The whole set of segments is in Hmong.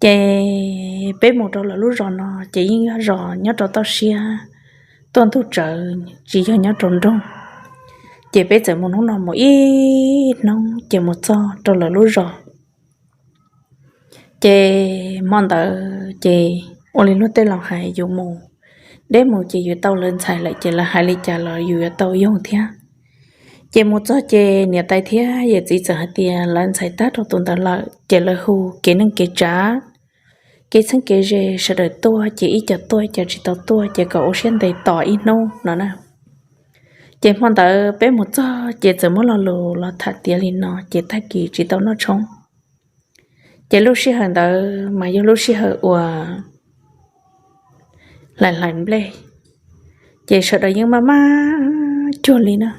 Ces peb mus rau lawv lub zos no ces yeej yog zos nyob rau toj siab, tuaj ntug tsawv, tsis yog nyob rau nroog. Ces peb txawm mus hnub no mus ib hnub ces mus txog rau lawv lub zos. Ces hmo ntawd ces ua li luag tej laus hais, yus mus deb mus ces yus tau lawv ntxhais lawm ces lawv hais li cas los yus yuav tau yoog thiab. Ces mus txog ces niam tais thiab yawm txiv txawm hais tias lawv ntxhais tag rau tus ntawd lawm ces lawv hu kev neej kev tsav, kev txheeb kev ze sawv daws tuaj ces ib co tuaj, ib co tsis tau tuaj ces kom ua siab ntev tos ib hnub no na. Ces hmo ntawd peb mus txog ces txawm muab lo lus los tham tiav li no ces tag kis tsis tau noj tshoob. Ces lub sij hawm ntawd mas yog lub sij hawm uas hlais hlais nplej, ces sawv daws yeej maj maj cuag li na.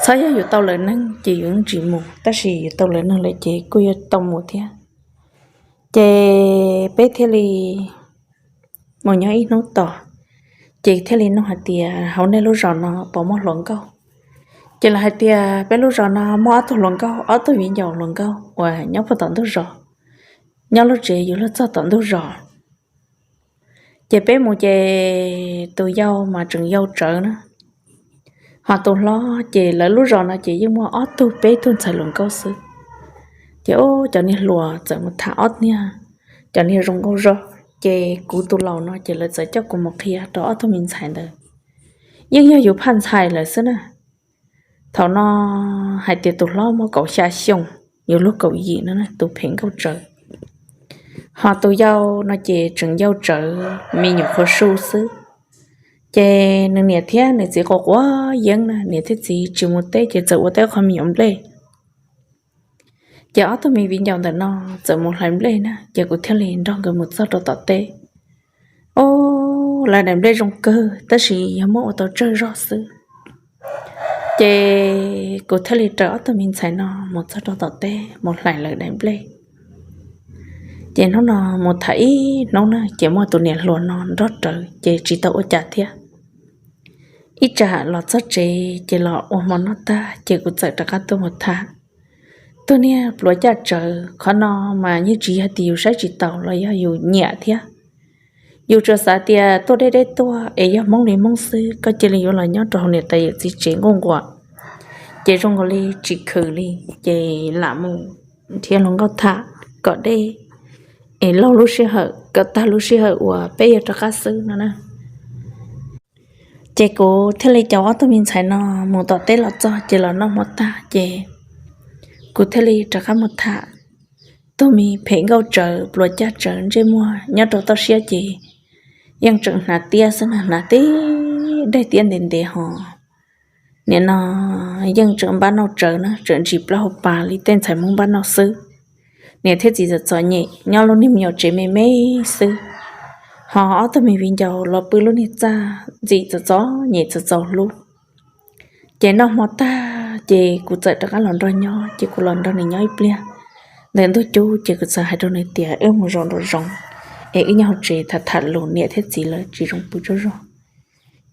Txhob yog yus tau lawv neeg ces yus yeej tsis mus, tab sis yus tau lawv neeg lawm ces kuj yuav tau mus thiab. Ces peb thiaj li mus nyob ib hnub tos, ces thiaj li nug hais tias hauv nej lub zos no puas muaj hluas nkauj? Ces lawv hais tias peb lub zos no muaj ob tug hluas nkauj, ob tug viv ncaus hluas nkauj uas nyob puag tom ntug zos, nyob lub tsev yus luag txog tom ntug zos. Ces peb mus ces tus yau mas tseem yau tsawv na, ho tus hlob ces lawv lub zos no ces yeej muaj ob tug peb tug ntxhais hluas nkauj xwb. Ces ub, cov niag hluas txawm mus tham ob niag, cov niag zoo nkauj zog, ces kuv tus laus no ces lawv txawm coj kuv mus qhia rau ob tug me ntxhais ntawd. Yeej yog yus phaj ntxhais lawm xwb na. Thaum no hais tias tus hlob muaj kaum xya xyoo, yuav luag kaum yim no, tus phem nkauj tsawv. Ho tus yau no ces tseem yau tsawv me nyuam qhuav su xwb. Ces nws niam thiab nws txiv quav quav yeeb na, niam thiab txiv tsis mus teb ces txawm ua tau qho me nyuam nplej. Ces ob tug me viv ncaus ntawm no txawm mus hlais nplej na, ces kuv thiaj li nrog nkawd mus txog rau tom teb. Ub, lawv daim nplej zoo kawg tab sis yog muab ua tau tsawg zog xwb. Ces kuv thiaj li raws ob tug me ntxhais no mus txog rau tom teb mus hlais lawv daim nplej. Ces hnub no mus tham ib hnub na, ces muaj tus niam hluas no nrog rawv ces tsis tau ua cas thiab. Ib tsam los txog tsev ces los ua hmo noj tag ces kuv txawm rov qab tuaj mus tham. Tus niag pluav caj tsawv, qhov no mas yeej tsis yog tias yus saib tsis taus los yog yus nyiam thiab. Yus tsuas xav tias tuaj deb deb tuaj es yog Hmoob li Hmoob xwb, koj cia li yuav los nyob rau hauv niam tais yawm txiv tsev nquj nquam, ces zoo nkaus li tsis khwm li, ces lam mus nrhiav hluas nkauj tham kom deb, es laug lub sij hawm kom tag lub sij hawm uas peb yuav rov qab xwb no na. Ces kuv thiaj li caum ob tug me ntxhais no mus tom teb los txog ces los noj hmo tag ces kuv thiaj li rov qab mus tham tus me phem nkauj tsawv pluav caj tsawv ntsej muag nyob rau toj siab ces yeej tseem hnav tiab xwb na, hnav tib daim tiab ntev ntev ho. Nim no yeej tseem npab nauj tsawv na, tseem ntsis plaub hau pas li tej ntxhais Hmoob npab nauj xwb. Niam thiab txiv txom txom nyem nyob lub niag me nyuam tsev me me xwb, ho ob tug me viv ncaus los pw lub niag txaj ntxim txom txom nyem txaus txaus hlub. Ces noj hmo tag ces kuv txawm rov qab los nrog nyob, ces kuv los nrog nws nyob ib pliag ntawm ntug cub ces kuv txawm hais rau nws tias wb mus zaum nraum zoov es wb nyob hauv tsev tham tham lus, niam thiab txiv lawv tsis zoo pw tsaug zog.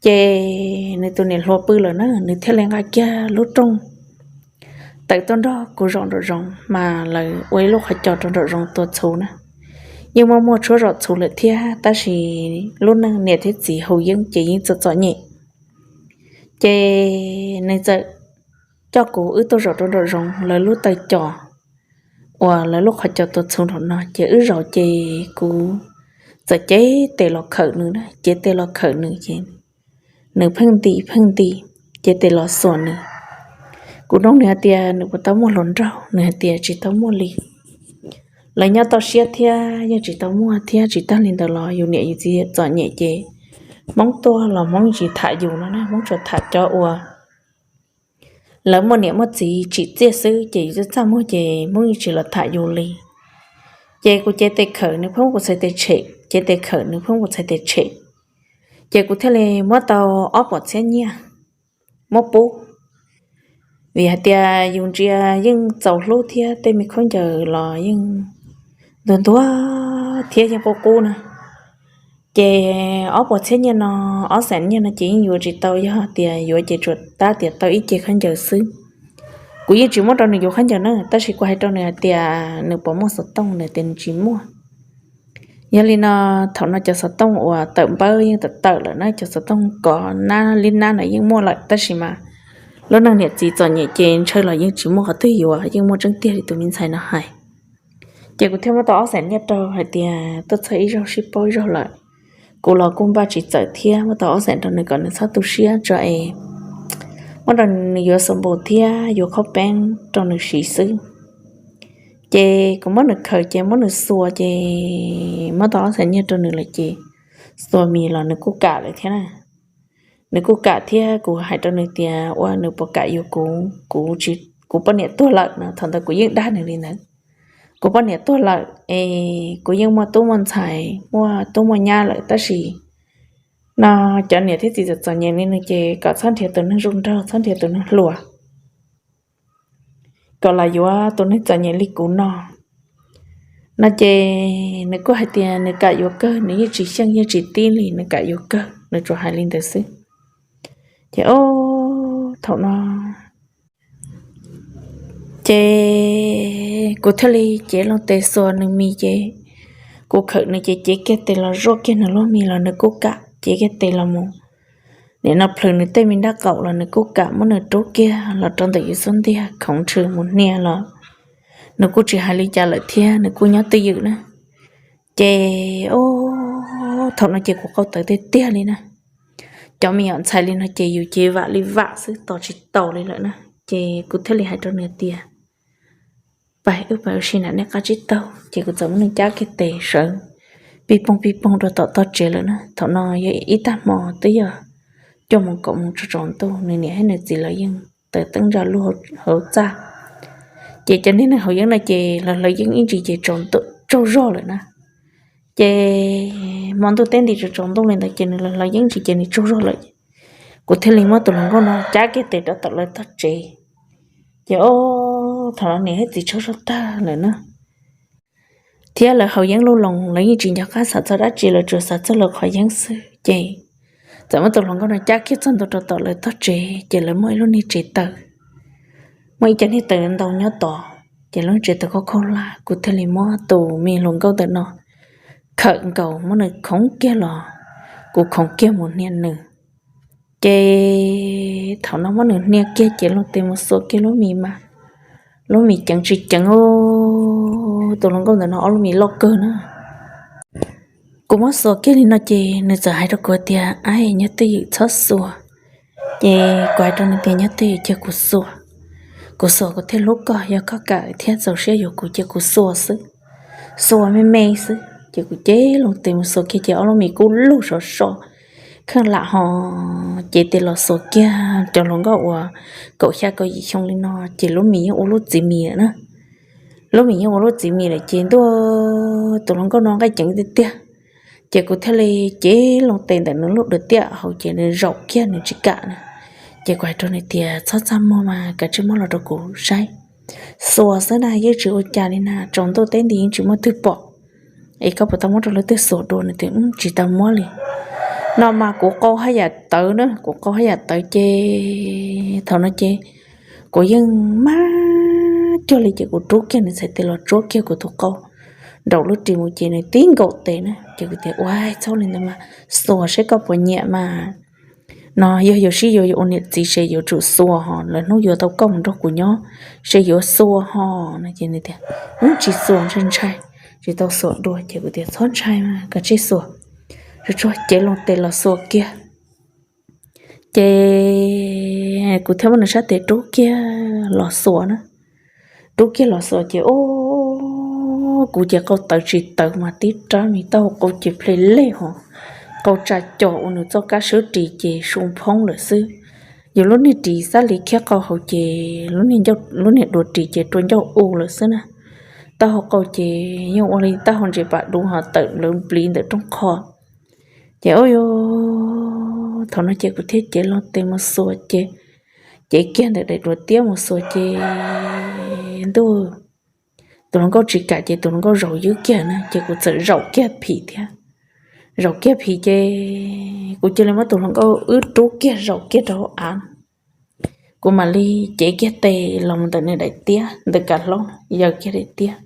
Ces nws tus niam hluas pw lawm na, nws thiaj li nqa kiag lub rooj tawm tuaj nrog kuv zaum nraum zoov, mas lawv ua ib lub qhov cos rau nraum zoov tua txhuv na. Yeej muaj muaj tshuab zom txhuv lawm thiab, tab sis lub neej niam thiab txiv haus yeeb ces yeej txom txom nyem. Ces nws txawm coj kuv wb tuaj zaum rau nraum zoov lawv lub taw cos uas lawv lub qhov cos tua txhuv nraum no, ces wb zaum ces kuv txawm cev tes los khawm nws, cev tes los khawm nws ces nws pheej nti pheej nti, cev tes los xuas nws. Kuv nug nws hais tias nws puas tau muaj hluas nraug, nws hais tias tsis tau muaj li. Lawv nyob toj siab thiab yeej tsis tau muaj thiab, tsis tag li ntawd los yus niam yus txiv txom nyem ces Hmoob tuaj los Hmoob tsis tham yus no na, Hmoob tsuas tham cov uas lawv muaj niam muaj txiv tsim txiaj xwb, ces yus txaj txaj muag ces Hmoob yeej tsis los tham yus li. Ces kuv cev tes khawm nws pheej kuv txhais tes tshem, cev tes khawm nws pheej kuv txhais tes tshem. Ces kuv thiaj li muab tau ob puas txhiab nyiaj muab pub, vim hais tias yus ntsia yeej txaus hlub thiab tej me khaub ncaws los yeej ntuag ntuag thiab yeej qub qub na. Ces ob puas txhiab nyiaj no, ob xees nyiaj no ces yeej yuav tsis tau, yog tias yuav ces tsuas tab tias tau ib ce khaub ncaws xwb. Kuv yeej tsis muab rau nws yuav khaub ncaws na, tab sis kuv hais rau nws hais tias nws puas muaj xov tooj, nws tias nws tsis muaj. Yog li no, thaum no cov xov tooj uas tawm npawb yeej tawm tawm lawm na, cov xov tooj kov nab li nab no yeej muaj lawm, tab sis mas lub neej niam txiv txom nyem ces ntshaw los yeej tsis muaj qhov twg yuav, yeej muaj tseeb tiag li tus me ntxhais no hais. Ces kuv thiaj muab tau ob xees nyiaj rau hais tias tuaj txog ib zaug sib paub ib zaug lawm, kuv los kuj npaj tsis txawm thiab, muab tau ob xees rau nws kom nws txhob tu siab tso es muab rau nws yuav xav npaum thiab yuav qhaub peeb rau nws siv xwb. Ces kuv muab nws khaws ces muab nws xuas ces muab tau ob xees nyiaj rau nws lawm ces xuas mis los nws kuj kam lawm thiab na. Nws kuj kam thiab, kuv hais rau nws tias ua nws puas kam yuav kuv, kuv tsis, kuv poj niam tuag lawm no, thaum ntawd kuv yeej dag nws li ntawd. Kuv poj niam tuag lawm es kuv yeej muaj tub muaj ntxhais, muaj tub muaj nyab lawm, tab sis no cov niam thiab txiv txom txom nyem li no ces kom txhob nrhiav tus neeg zoo nraug, txhob nrhiav tus neeg hluas, kom los yuav tus neeg txom nyem li kuv no. No ces nws kuj hais tias nws kam yuav kawg, nws yeej tsis xyeej yeej tsis tib li, nws kam yuav kawg, nws tsuas hais li ntawd xwb. Ces o, thaum no ces kuv thiaj li cev loo tes xuas nws mis ces kuv khawm nws ces cev kiag tes los zuaj kiag nws lub mis los nws kuj kam, cev kiag tes los mus nim no plhws nws tej me nrab qaum los nws kuj kam, muab nws rub kiag los rau ntawm yus xub ntiag khoov ntshw mus hnia los nws kuj tsis hais li cas lawm thiab, nws kuj nyob twj ywm na. Ces o, thaum no ces kuv qau tawv tiag tiag li na. Cov me nyuam ntxhais li no ces yus ces vam li vam xwb, tos tsis taus li lawm na. Ces kuv thiaj li hais rau nws tias pais wb pais ua si na, nej qab tsib taug. Ces kuv txawm muab nws cab kiag tes sawv pij poog pij poog rau tom toj tsev lawm na. Thaum no yog ib tag hmo twb yog cuaj moos kaum moos tsaus ntuj, nws niam thiab nws txiv lawv yeej taws teeb ntsa lub hauv txaj. Ces cov niag neeg haus yeeb no ces lawv hlawv yeeb ib ntsis ces tsaus zog lawm na. Ces hmo ntuj teb nti tsaus ntuj li ntawd ces nws lawv hlawv yeeb ntsis ces nws tsaug zog lawm. Kuv thiaj li muab tus hluas nkauj no cab kiag tes rau tom lawv tog tsev. Ces o, thaum no niam thiab txiv tsaug zog tag lawm na, thiab lawv haus yeeb lub loos, lawv yeej tsis nco qab xav txog dab tsi, lawv tsuas xav txog lawv qhov yeeb xwb. Ces txawm muab tus hluas nkauj no cab kiag txog ntua rau tom lawv tog tsev, ces lawv muaj ib lub niag tsev taws, muaj ib co niag taws ntau nyob tod, ces lub tsev taws khaub khaub hlab. Kuv thiaj li muab tus me hluas nkauj ntawm no khawm nkaus, muab nws khoov kiag los, kuv khoov kiag mus hnia nws. Ces thaum no muab nws hnia kiag ces loo tes mus xuas kiag lub mis mas lub mis ceev tsis ceev, tus hluas nkauj ntawm no ob lub mis loj kawg na. Kuv muab xuas kiag li no ces nws txawm hais rau kuv tias, Ab, nyob twj ywm txhob xuas. Ces kuv hais rau nws tias, Nyob twj ywm cia kuv xuas. Kuv xuas kuv thiaj hlub koj, yog koj kam thiab txaus siab yuav kuv cia kuv xuas xwb, xuas me me xwb. Ces kuv cev loo tes mus xuas kiag ces ob lub mis kub lug sov so, kheej lam ho cev tes los xuas kiag cov hluas nkauj uas kaum xya kaum yim xyoo li no ces lub mis yeej ua lub txiv mis lawm na. Lub mis yeej ua lub txiv mis lawm ces ntuj, tus hluas nkauj no nqaij ceev tiag tiag. Ces kuv thiaj li cev loo tes ntawm nws lub dua tiaj hauv ces nws zaum kiag nws tsis kam na. Ces kuv hais rau nws tias, Txhob txaj muag mas, kav tsij muab los rau kuv saib. Xuas xwb na, yeej tsis ua cas li na, tsaus ntuj teb nti yeej tsis muaj twg pom. Es koj puas tau muab rau lawv twg xuas dua? Nws tias, Tsis tau muab li. No mas kuv qau haj yam tawv na, kuv qau haj yam tawv ces thaum no ces kuv yeej maj cuag li ces kuv rub kiag nws txhais tes los tsuab kiag kuv tus qau nraum lub ris mus ces nws tib nkaum tes na. Ces kuv tias, Ua, txhob li ntawd mas, xuas seb koj puas nyiam mas. No yog yuav sib yuav yuav ua niam txiv ces yuav tsum xuas ho, lwm hnub yuav tau koj mus nrog kuv nyob ces yuav xuas ho. No ces nws tias, Tsis xuas, ntshai ntshai, tsis tau xuas dua. Ces kuv tias, Txhob ntshai mas, kav tsij xuas. Tsuag tsuag cev loo tes los xuas kiag. Ces kuv thiaj muab nws sab tes rub kiag los xuas na. Rub kiag los xuas ces o, kuv ces qau tawv tsis tawv mas tib rab mis taub hau qau ces ple lej ho, qau tsa co ua nws txoj kab swb ris ces su phoob lawm xwb. Yus lub niag ris xab li khiab qau hauv ces lub niag dua ris ces rua ncauj u lawm xwb na. Taub hau qau ces yeej ua li taub hau ntses pas duv ho tawm nplawv npliv ntawm rooj qho. Ces o, thaum no ces kuv thiaj cev loo tes mus xuas ces, cev kiag ntawm daim duav tiab mus xuas ces ntuj, tus hluas nkauj tsis kam ces tus hluas nkauj zaum ywb kiag na ces kuv txawm zaum kiag phim thiab. Zaum kiag phim ces kuv cia li muab tus hluas nkauj wb rub kiag zaum kiag rau hauv av. kuv mam li cev kiag tes los mus ntawm nws daim tiab ntawm kav hlaub, yaws kiag daim tiab,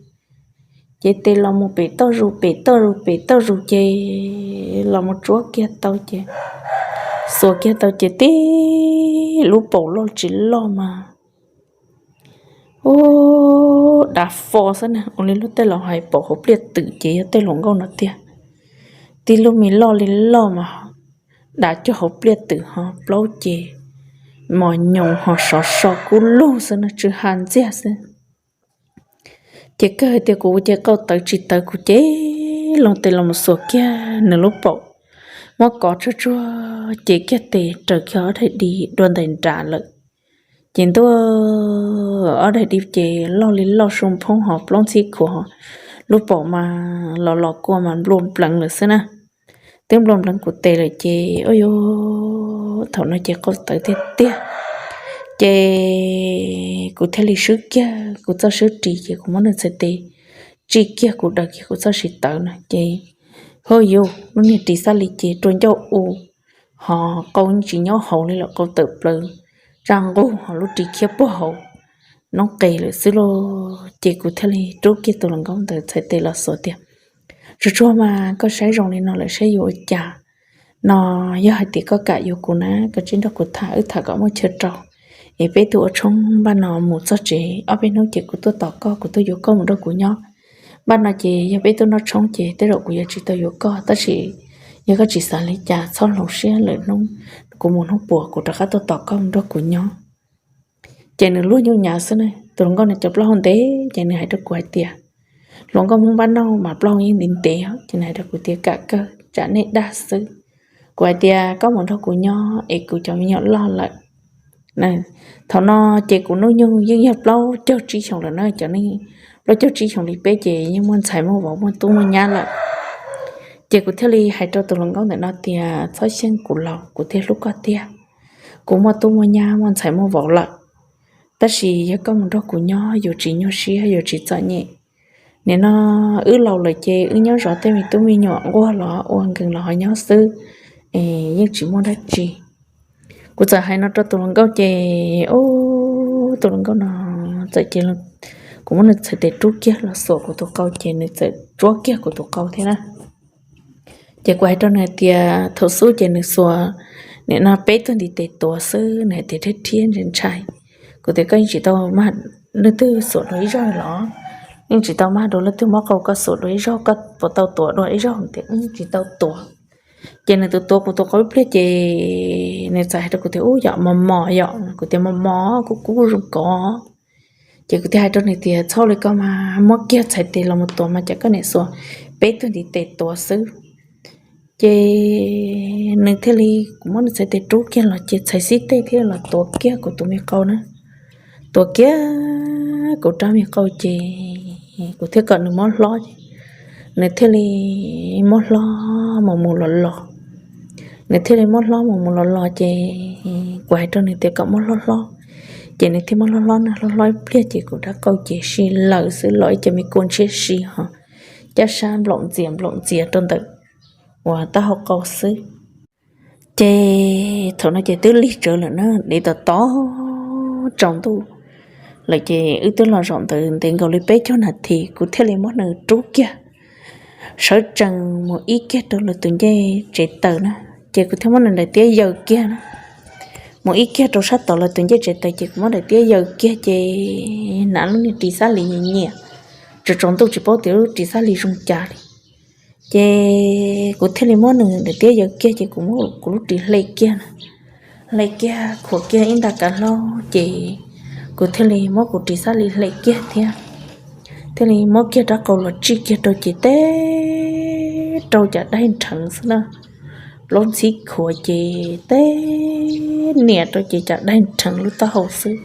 cev tes los mus pem toj zus, pem toj zus, pem toj zus ces los mus tsuab kiag tau ces, xuas kiag tau ces tib lub paum loj tsis loj mas, u, dav fo xwb na, ua li luag tej laus hais paum hauv pliaj twm ces yog tej hluas nkauj no tiag. Tib lub me loj li loj mas dav cuag hauv pliaj twm ho plaub ces mos nyoos ho sov so kub lug xwb na, tsw ha ntxiag xwb. Ces kawg tias kuv ua ces qau tawv tsis tawv, kuv cev loo tes los mus xuas kiag nws lub paum, muab kov tsuag tsuag, cev kiag tes raws kiag ob daim di dua ntais nram lawm. Ces ntuj, ob daim di ces loj li loj su phoob ho plaub ntxhib khuav, lub paum mas los los kua mas nplua npleev lawm xwb na. Twb nplua npleev kuv tes lawm ces, u, thaum no ces qau tawv tiag tiag. Ces kuv thiaj li swb kiag kuv txoj swb ris ces kuv muab nws txhais tes tsij kiag kuv daws kiag kuv txoj siv tawv na ces, hov yus lub niag ris xab li ces rua ncauj u, ho qau tsis nyob hauv li lawm, qau tawm plaws tsaj nqug ho lub ris khiab puag hauv noob qes lawm xwb lauj. Ces kuv thiaj li rub kiag tus hluas nkauj ntawd txhais tes los xuas tias, tsuag tsuag mas koj saib zoo li no lawm saib yuav ua cas no, yog hais tias koj kam yuav kuv na koj tsis nrog kuv tham, wb tham kom muaj chaw rau, es peb tuaj ua tshoob npaj no mus txog tsev ob peb hnub ces kuv tuaj tos koj, kuv tuaj yuav koj mus nrog kuv nyob. Npaj no ces yog peb tuaj noj tshoob ces tej zaum kuv yuav tsis tau yuav koj, tab sis yog koj tsis xav li cas txhob hloov siab, lwm hnub kuv mus hnub puas kuv rov qab tuaj tos koj mus nrog kuv nyob. Ces nws luag nyuj nyav xwb na, tus hluas nkauj no cov plaub hau ntev ces nws hais rau kuv hais tias, hluas nkauj Hmoob npaj noj mas plaub hau yeej ntev ntev, ces nws hais rau kuv tias kam kawg tsam nej dag xwb. Kuv hais tias koj mus nrog kuv nyob es kuv cov me nyuam loj lawm. Thaum no ces kuv hnub nyoog yeej yog plaub caug tsib xyoos lawm na, cov neeg plaub caug tsib xyoos li peb ces yeej muaj ntxhais muaj vauv muaj tub muaj nyab lawm. Ces kuv thiaj li hais rau tus hluas nkauj ntawm no tias txhob xyeej kuv laus, kuv thiaj hlub koj tiag. Kuv muaj tub muaj nyab muaj ntxhais muaj vauv lawm, tab sis yog koj mus nrog kuv nyob yuav tsis nyuaj siab yuav tsis txom nyem. Nim no wb laus lawm ces wb nyob zov tej me tub me nyuam nquag los ua nkees los ho nyob xwb, yeej tsis muaj dab tsi. Kuv txawm hais no rau tus hluas nkauj ces, ub, tus hluas nkauj no txawm cia, kuv muab nws txhais tes rub kiag los xuas kuv tus qau ces nws txawm tsuab kiag kuv tus qau thiab na. Ces kuv hais rau nws hais tias thaum xub ces nws xuas nim no peb tug ntiv tes tuav xwb, nws hais tias thiab thiab ntshai ntshai. Kuv tias koj yeej tsis tau mag, leej twg xuas dua ib zaug los? Yeej tsis tau mag dua leej twg muab qau koj xuas dua ib zaug, koj puas tau tuav dua ib zaug? Tias yeej tsis tau tuav. Ces nws tus tuav kuv tus qau ib pliag ces nws txawm hais rau kuv tias ub yom mos mos yom, kuv tias mos mos kub kub zoo kov. Ces kuv thiaj hais rau nws tias txhob li koj mas, muab kiag txhais tes los mus tuav mas cas koj niam xuas peb tug ntiv tes tuav xwb. Ces nws thiaj li, kuv muab nws txhais tes rub kiag los ces txhais xib teg thiaj los tuav kiag kuv tus me qau na. Tuav kiag kuv rab me qau ces kuv thiaj kom nws muab hlob, nws thiaj li muab hlob mus mus los los. Nws thiaj li muab hlob mus mus los los ces kuv hais rau nws tias kom muab hlob hlob. Ces nws thiaj muab hlob hlob na, hlob hlob ib pliag ces kuv rab qau ces si lawm xwb, los ib cov me kua ntshiab si ho caj sab nplaum ntxias nplaum ntxias rau ntawm uas taub hau qau xwb. Ces thaum no ces twb lig tsawv lawm na, dev tom tod tsaus ntuj lawm ces wb twb los zaum ntawd ntev nkaus li peb caug nas this, kuv thiaj li muab nws rub kiag sawv tsees mus ib kiag rau lawv tus ncej tsev taws na. Ces kuv thiaj muab nws daim tiab yaws kiag na, mus ib kiag rau sab tod lawv tus ncej tsev taws ces kuv muab daim tiab yaws kiag ces hnav lub niag ris xab li nyiam nyiam, tsaus tsaus ntuj tsis paub tias lub ris xab li zoo cas li. Ces kuv thiaj li muab nws daim tiab yaws kiag ces kuv muab kuv lub ris hle kiag na, hle kiag khuam kiag ib nta kav hlaub ces kuv thiaj li muab kuv ris xab li hle kiag thiab, thiaj li muab kiag rab qau los tsij kiag rau ces teb rau cas daig nrheev xwb na. Plaub ntxhib khuav ces teb niam rau ces cas daig nrheev lub taub hau xwb.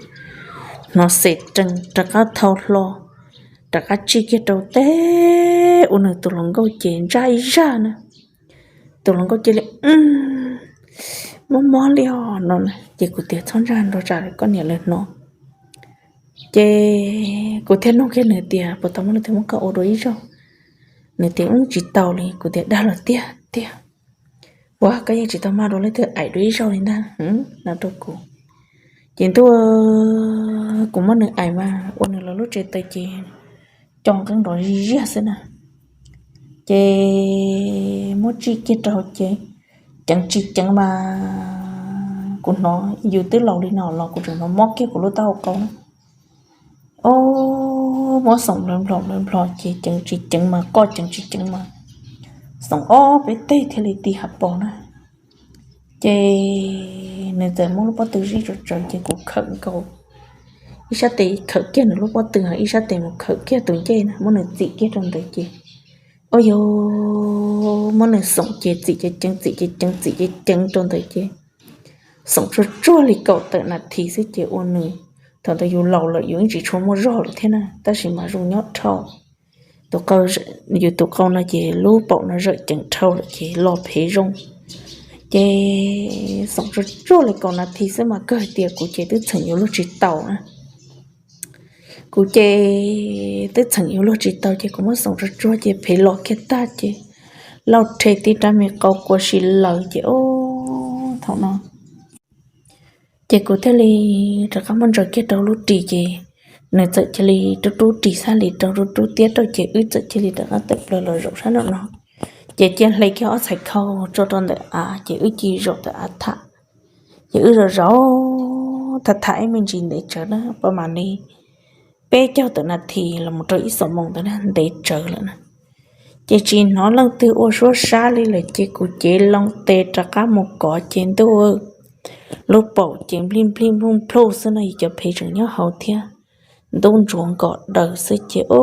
Hnov xem rees rov qab thau hlo, rov qab tsij kiag rau teb ua nws tus hluas nkauj ces ntsaj ib zaj na. Tus hluas nkauj cia li mob mob li os no na, ces kuv tias txhob ntsaj nrov tsam koj niam lawv hnov. Ces kuv thiaj nug kiag nws tias puas tau muaj leej twg muab koj ua dua ib zaug? Nws tias ub tsis tau li. Kuv tias dag los tiag tiag, ua koj yeej tsis tau mag dua leej twg aim dua ib zaug li ntag no rau kuv. Ces ntuj, kuv muab nws aim mas ua nws los lub tsev taws ces co nqeeb nrov zij ziag xwb na. Ces muab tsij kiag rau ces ceev tsis ceev mas kuv hnov yus twb laus li no los kuv tseem hnov mob kiag kuv lub taub hau qau na. Ob, muab xoom nplhov nplhov nplhov ces ceev tsis ceev mas qoj ceev tsis ceev mas xoom ob peb teg thiaj li ti hav pos na. Ces nws txawm muab lub pob tw zij tsawv tsawv ces kuv khawm nkaus, ib sab tes khawm kiag nws lub pob tw, ib sab tes mus khawm kiag tus ncej na, muab nws txim kiag rau ntawd ces, o yog, muab nws xoom ces txim ceev ceev, txim ceev ceev, txim ceev ceev rau ntawd ces xoom tsuag tsuag li kaum tawm nas this xwb ces ua nws, thaum ntawd yus laus lawm yus yeej tsis tshua muaj zog lawm thiab na, tab sis mas zoo nyob dhau. Yus tus qau no ces lub paum no zawm ceev dhau lawm ces los phem zoo. Ces xoom tsuag tsuag li kaum nas this xwb mas kawg tias kuv ces twb txheem yuav luag tsis tau na. Kuv ces twb txheem yuav luag tsis tau ces kuv muab xoom tsuag tsuag ces phem los kiag tag ces lauj rhe tib rab me qau kua si lawm ces, o, thaum no ces kuv thiaj li rov qab muab ntsaws kiag rau lub ris ces nws txawm cia li rub rub ris xab li rau rub rub tiab rau ces wb txawm cia li rov qab tawm plaws los zaum sab nraum no. Ces cia hle kiag ob txhais khau tso rau ntawm av ces wb cia li zaum ntawm av tham. Ces wb zaum zaum tham tham ib me ntsis ntev tsawv na, pab mam li peb caug tawm nas this los mus rau ib xuab moos ntawd na ntev tsawv lawm na. Ces tsis hnov leej twg ua suab sab li lawm ces kuv cev loo tes rov qab mus kov ces ntuj, lub paum ces nplij nplij nplub nplhuj xwb no, yus cov phev tseem nyob hauv thiab, ntub ntsuav nkom daws xwb ces, o,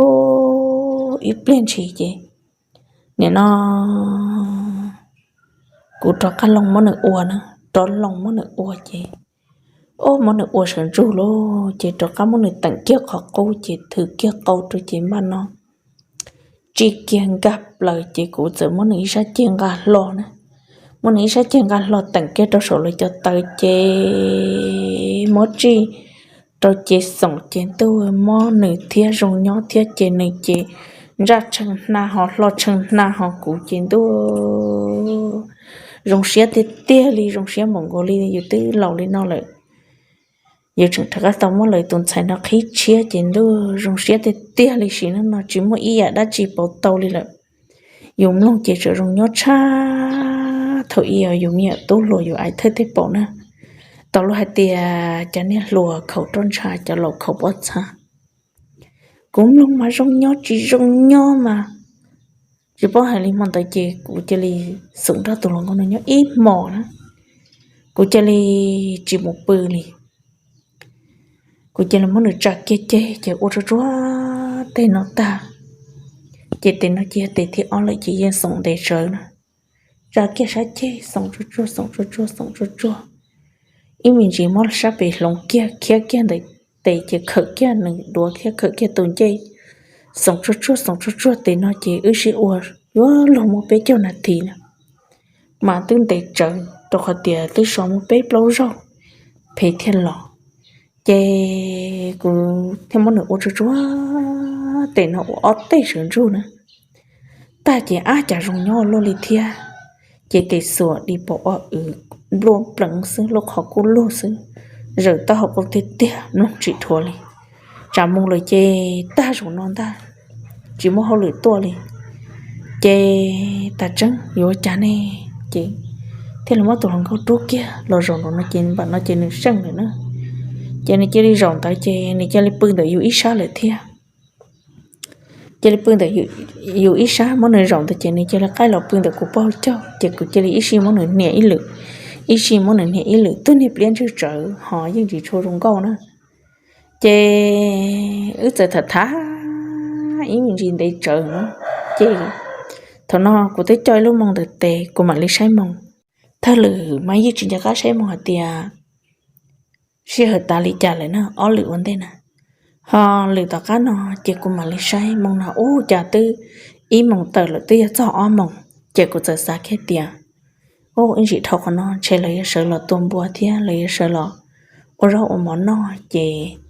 ib pliag ntshis ces nim no kuv rov qab loo muab nws ua na, rov loo muab nws ua ces, o, muab nws ua sawv ntsug lawm ces rov qab muab nws teem kiag qhov qub ces thwm kiag qau rau ces npaj no tsij kiag nkag plaws ces kuv txawm muab nws ib sab ceg nqa hlo na, muab nws ib sab ceg nqa hlo teem kiag rau saum lawv cov taw ces muab tsij rau ces xoom ces ntuj, mob nws thiab zoo nyob thiab ces nws ces ntsaj tshee hna ho hlo tshee hna ho kuv ces ntuj, zoo siab tiag tiag li, zoo siab npaum nkaus li yus twb laus li no lawm. Yus tseem rov qab tau muab lawv tus ntxhais no qhib tshiab ces ntuj, zoo siab tiag tiag li, sim neej no tsis muaj ib yam dab tsi pauv tau li lawm. Yus mloog ces tseem zoo nyob tshaj thaum ub yus me nyuam tub hluas yus aim thawj tej paum na. Tau lub hais tias cov niag hluas khaum roj ntsha, cov laus khaum pob txha. Kuv mloog mas zoo nyob tsis zoo nyob mas tsis paub hais li. Hmo ntawd ces kuv cia li xum nrog tus hluas nkauj no nyob ib hmos na, kuv cia li tsis mus pw li. Kuv cia li muab nws tsa kiag ceg ces ua tsuag tsuag tes no tag, ces tes no cia tes thib ob lawm ces yeej xoom ntev tsawv na. Tsa kiag sab ceg xoom tsuag tsuag xoom tsuag tsuag xoom tsuag tsuag, ib me ntsis muab sab pem hloov kiag khiab kiag ntawm tes ces khawm kiag nws duav thiab khawm kiag tus ncej, xoom tsuag tsuag xoom tsuag tsuag tes no ces wb sib ua yuav luag muaj peb caug nas this na. Mas twb ntev tsawv rau qhov tias twb so muaj peb plaub zaug phem thiaj los. Ces kuv thiaj muab nws ua tsuag tsuag tes no ua ob teg sawv ntsug na. Tag ces ab cas zoo nyob ua luaj li thiab. Ces tes xuas di pom ua wv npluaj pleev xwb, lub qhov kuj lug xwb, zawm taub hau qau tiag tiag mloog tsis dhuav li. Tsam mus lawm ces tag zaum no ntag, tsis muaj hauj lwm tuaj li. Ces tas tseeb yuav ua cas ne, ces thiaj li muab tus hluas nkauj rub kiag los zaum nraum no ces npam no ces nws seej lawm na. Ces nws cia li zaum ntawd ces nws cia li pw ntawm yus ib sab lawm thiab. Cia li pw ntawm yus ib sab, muab nws zaum ntawd ces nws cia li qaij los pw ntawm kuv pog caug ces kuv cia li ib sij muab nws hnia ib lwm, ib sij muab nws hnia ib lwm, twb niag pliab ntswg tsawv ho yeej tsis tshua zoo nkauj na. Ces wb txawm tham tham ib me ntsis ntev tsawv na. Ces thaum no kuv twb coj ib lub moos ntawm tes kuv mam li saib moos. Thawj lwm mas yeej tsis nco qab saib moos hais tias sij hawm tas li cas lawm na, ob lwm ua ntej na. Ho lwm tom qab no ces kuv mam li saib moos no ub cas twb ib moos tawm lawm twb yog txog ob moos. Ces kuv txawm xav kiag tias, ub, ib ntsis dhau qhov no ntshe lawv yuav sawv los tua npua thiab lawv yuav sawv los ua zaub ua mov noj ces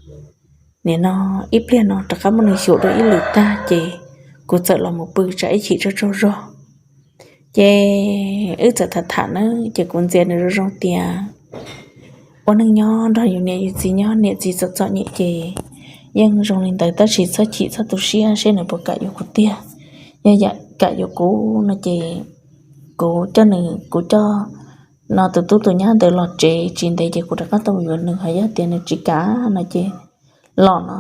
nim no ib pliag no rov qab muab nws xyuas dua ib lwm tag ces kuv txawm los mus pw tsam ib chim tsaug tsaug zog. Ces wb txawm tham tham na, ces kuv ntxias nws zoo zoo tias ua neej nyob nrog yus niam yus txiv nyob, niam txiv txom txom nyem ces yeej zoo li ntawd, tab sis txhob chim txhob tu siab seb nws puas kam yuav kuv tiag. Yog yam kam yuav kuv no ces kuv coj nws, kuv coj no tus tub tus nyab ntawd los tsev, tsis ntev ces kuv rov qab tuaj mus yuav nws. Ho yog tias nws tsis kam no ces los no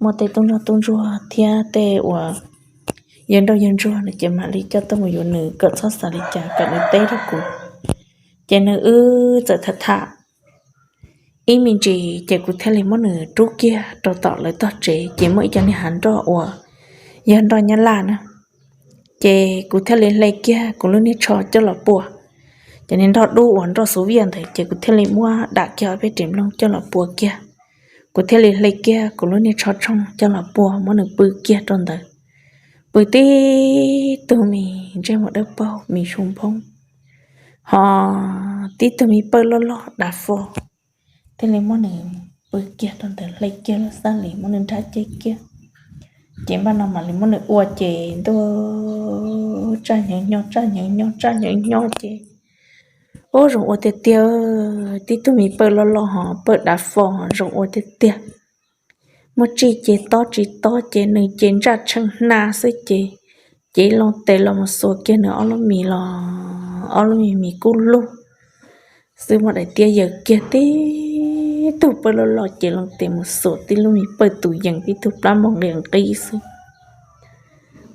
muaj tej tub nrog tub ntsuag thiab tej uas yawg nrauj yawg ntsuag no ces mam li coj tuaj mus yuav nws, kom txhob xav li cas kom nws teb rau kuv. Ces nws wb txawm tham tham ib me ntsis ces kuv thiaj li muab nws rub kiag rau tom lawv tog tsev, ces muaj ib co niag hav nroj uas yog nroj Nyab Laj na, ces kuv thiaj li hle kiag kuv lub niag tsho coj los pua. Cov niag nroj dub uas nroj xuv viaj ntawd ces kuv thiaj li muab dam kiag ob peb ris nplooj coj los pua kiag. Kuv thiaj li hle kiag kuv lub niag tsho tshooj coj los pua, muab nws pw kiag rau ntawd. Pw tib tug me ntsej muag dawb paug me su nphoob, ho tib tug me pawj loj loj dav fo. Thiaj li muab nws pw kiag rau ntawd, hle kiag lub xab lis muab nws nrhab ceg kiag. Ces npaj no mam li muab nws ua ces ntuj, tsaj nyeev nyo tsaj nyeev nyo tsaj nyeev nyo ces, ub, zoo ua tiag tiag, tib tug me pawj loj loj ho pawj dav fo ho zoo ua tiag tiag. Muaj tsij ces tob tsis tob ces nws ces ntsaj tshee hna xwb ces, ces loo tes los mus xuas kiag nws ob lub mis los ob lub mis mis kub lug xwb, muab daim tiab yaws kiag tib tug pawj loj loj ces loo tes mus xuas tib lub mis pawj tus yees tib tug plab mog nqi nqib xwb.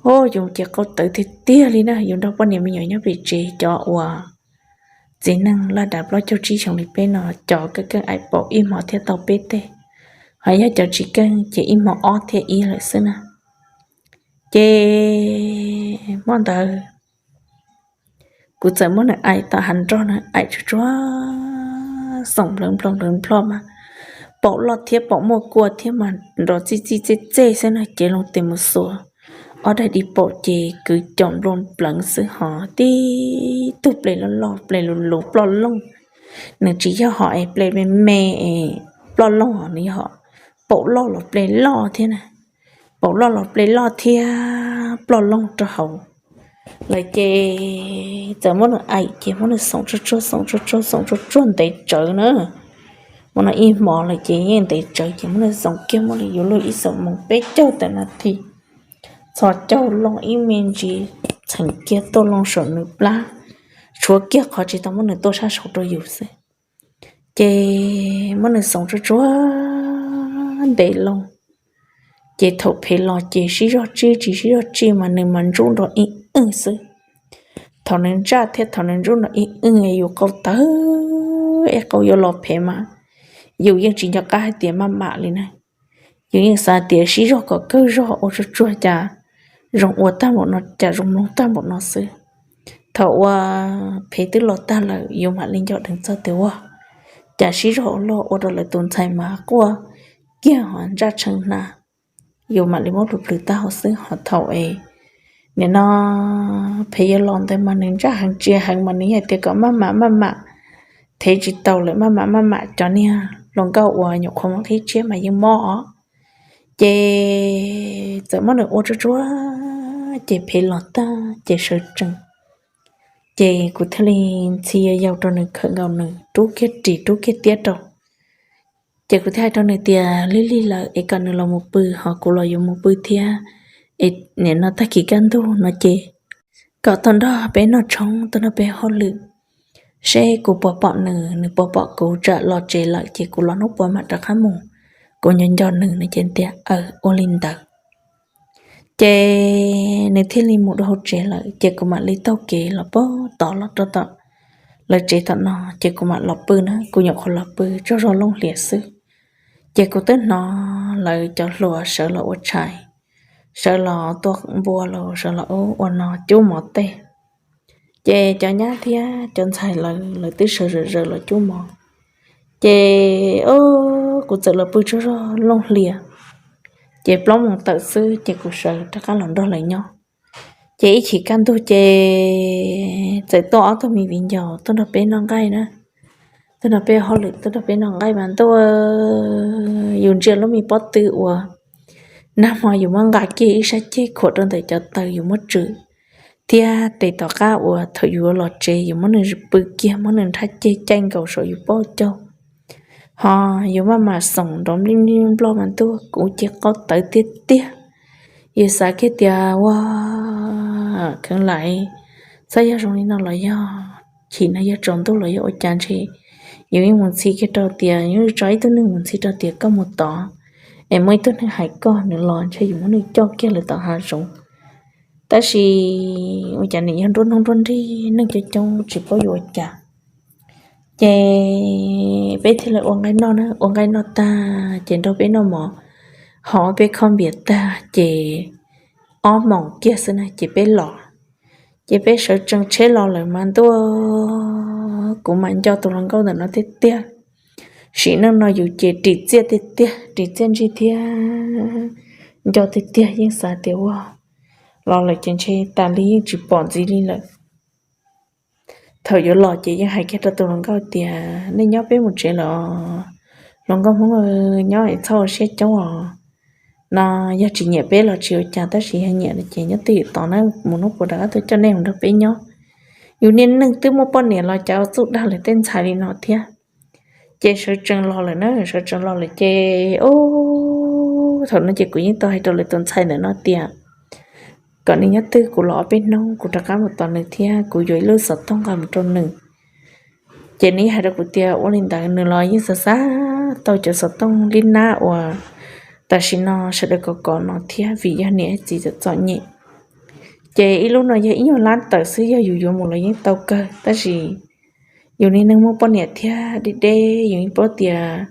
Ub, yus ces qau tawv tiag tiag li na, yus nrog poj niam me nyuam nyob pem tsev, cov uas txiv neej laj dav plaub caug tsib xyoo li peb no, cov keej keej aim paum ib hmo thiaj tau peb teg, ho yog cov tsis keej ces ib hmo ob thiaj ib lawm xwb na. Ces hmo ntawd kuv txawm muab nws aim tom hav nroj na, aim tsuag tsuag xoom nplawv nplho nplawv nplho mas, paum loj thiab paum muaj kua thiab mas nrov txij txij txej txej xwb na, ces loo tes mus xuas ob daim di paum ces kwv caum nplua pleev xwb, ho tib tug ple loj loj ple lus lus ploj looj. Nws tsis yog ho es ple me me es ploj looj, nws yog paum loj los ple loj thiab na, paum loj los ple loj thiab ploj looj rau hauv lawm ces txawm muab nws aim ces muab nws xoom tsuag tsuag xoom tsuag tsuag xoom tsuag tsuag ntev tsawv na. Hmo no ib hmo lawm ces yeej ntev tsawv ces muab nws xoom kiag muab li yuav luag ib xoom moos peb caug tawm nas this, txhos caug loo ib me ntsis, txheem kiag tuaj loo saum nws plab, tshuav kiag qhov tsis tau muab nws tuaj sab saud rau yus xwb. Ces muab nws xoom tsuag tsuag ntev loo, ces thaum phem los ces sib zog tsij tsis sib zog tsij mas nws mas ntsub nrov ib wj xwb. Thaum nws ntsaj thiab thaum nws ntsub nrov ib wj yus qau tawv, es qau yuav los phem mas yus yeej tsis nco qab hais tias maj mam li na. Yus yeej xav tias sib zog kom kawg zog ua tsuag tsuag cas zoo ua tag npaum no, cas zoo mloog tag npaum no xwb. Thaum uas phem twb los tag lawm yus mam li nco dheev txog tias ua cas sib zog ua luaj ua rau lawv tus ntxhais mas quaj kiag ho ntsaj tshee hna. Yus mam li muab plhws plhws tag hauv xwb, ho thaum es nim no phem yuav los ntawd mas nws ntsaj heev tsia heev mas nws hais tias kom maj mam maj mam, thev tsis tau lawm maj mam maj mam, cov niag hluas nkauj uas nyuam qhuav muaj qhib tshiab mas yeej mob os. Ces txawm muab nws ua tsuag tsuag ces phem los tag ces sawv tsees. Ces kuv thiaj li ntxhi yau yau rau nws, khawm nkaus nws, rub kiag ris rub kiag tiab rau. Ces kuv thiaj hais rau nws tias lig lig lawm es kom nws los mus pw, ho kuv los yuav mus pw thiab. Es nim no tag kis kaj ntug no ces kom tuaj nrog peb noj tshoob, tuaj nrog peb hauj lwm, seb kuv puas pom nws, nws puas pom kuv, tsam los tsev lawm ces kuv los hnub puav mam rov qab mus, kuv nco nco nws no. Ces tias aws, ua li ntawd. Ces nws thiaj li mus rau hauv tsev lawm, ces kuv mam li taug kev los pag tod los rau tom lawv tsev tom no, ces kuv mam los pw na, kuv nyuam qhuav los pw tsaug zog looj hlias xwb. Ces kuv twb hnov lawv cov hluas sawv los ua tshais, sawv los tua npua los sawv los ua no cub mov tej. Ces cov nyab thiab cov ntxhais lawv, lawv twb sawv zawm zawm los cub mov. Ces o, kuv txawm los pw tsaug zog looj hlias. Ces plaub moos tawm xwb ces kuv sawv rov qab los nrog lawv nyob. Ces ib chim kaj ntug ces txawm tuaj ob tug me viv ncaus tuaj nrog peb noj nqaij na, tuaj nrog peb hauj lwm, tuaj nrog peb noj nqaij mas ntuj, yus ntsia lub me pob tw uas nag hmo yus muab nqa kiag ib sab ceg khuam rau ntawm cov taws yus muab tswm, thiab tes tom qab uas thaum yus los tsev yus muab nws pw kiag muab nws nrhab ceg caij nkaus saum yus pob caug, Ho yus maj mam xoom nrov nplij nplij nploj mas ntuj, kuv ces qau tawv tiag tiag. Yus xav kiag tias ua kheev lais, txhob yog zoo li no los yog chim no yog tsaus ntuj los yog ua cas ntshe yus yeej mus ntxhi kiag rau tias, yus tso ib tug neeg mus ntxhi rau tias koj mus tod es muaj ib tug neeg hais koj nws los ntshe yus muab nws coj kiag lawm tom hav zoov. Tab sis ua cas nws yog nruab hnub nruab nrig, neeg coob coob tsis paub yuav ua cas. Ces peb thiaj li ua nqaij noj na, ua nqaij noj tag ces nrog peb noj mov, ho peb khob npias tag ces ob moos kiag xwb na ces peb los. Ces peb sawv tsees tsheb los lawm mas ntuj, kuv mas nco tus hluas nkauj ntawm no tiag tiag. Sim neej no yus ces ris txiaj tiag tiag, ris txiaj ntsig thiab nco tiag tiag, yeej xav tias ua los lawm ces ntshe tas li yeej tsis pom ntxiv li lawm. Thaum yuav los ces yeej hais kiag rau tus hluas nkauj tias nej nyob peb mus tsev lawm os. Hluas nkauj Hmoob nyob es txhob ua siab coob os. No yog tsis nyiam peb los tsis ua cas, tab sis yog nyiam no ces nyob twj ywm tos na, mus hnub puas rov qab tuaj coj nej mus nrog peb nyob. Yus niag neeg twb muaj poj niam los cas ua txuj dag lawv tej ntxhais li no thiab. Ces sawv tsees los lawm na, sawv tsees los lawm ces, thaum no ces kuv yeej tau hais rau lawv tus ntxhais ntawm no tias kom nws nyob twj ywm, kuv los ob peb hnub kuv rov qab mus tos nws thiab kuv yuav ib lub xov tooj nqa mus rau nws. Ces nws yeej hais rau kuv tias ua li ntawd, nws los yeej xav xav tau cov xov tooj lib nab uas tam sim no sawv daws kov kov no thiab, vim yog niam txiv txom txom nyem. Ces ib lub no yog ib nyuag lab tawm xwb, yog yus yuav mus los yeej tau kawg, tab sis yus niag neeg muaj poj niam thiab deb deb, yus yeej paub tias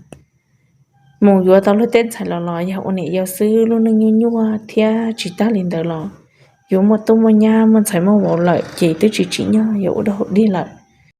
mus yuav tau luag tej ntxhais los los yog ua niam yau xwb, lub neej nyuaj nyuaj thiab tsis tag li ntawd los yuav muaj tub muaj nyab muaj ntxhais muaj vauv lawm ces twb tsis tsim nyog yuav ua dog dig lawm.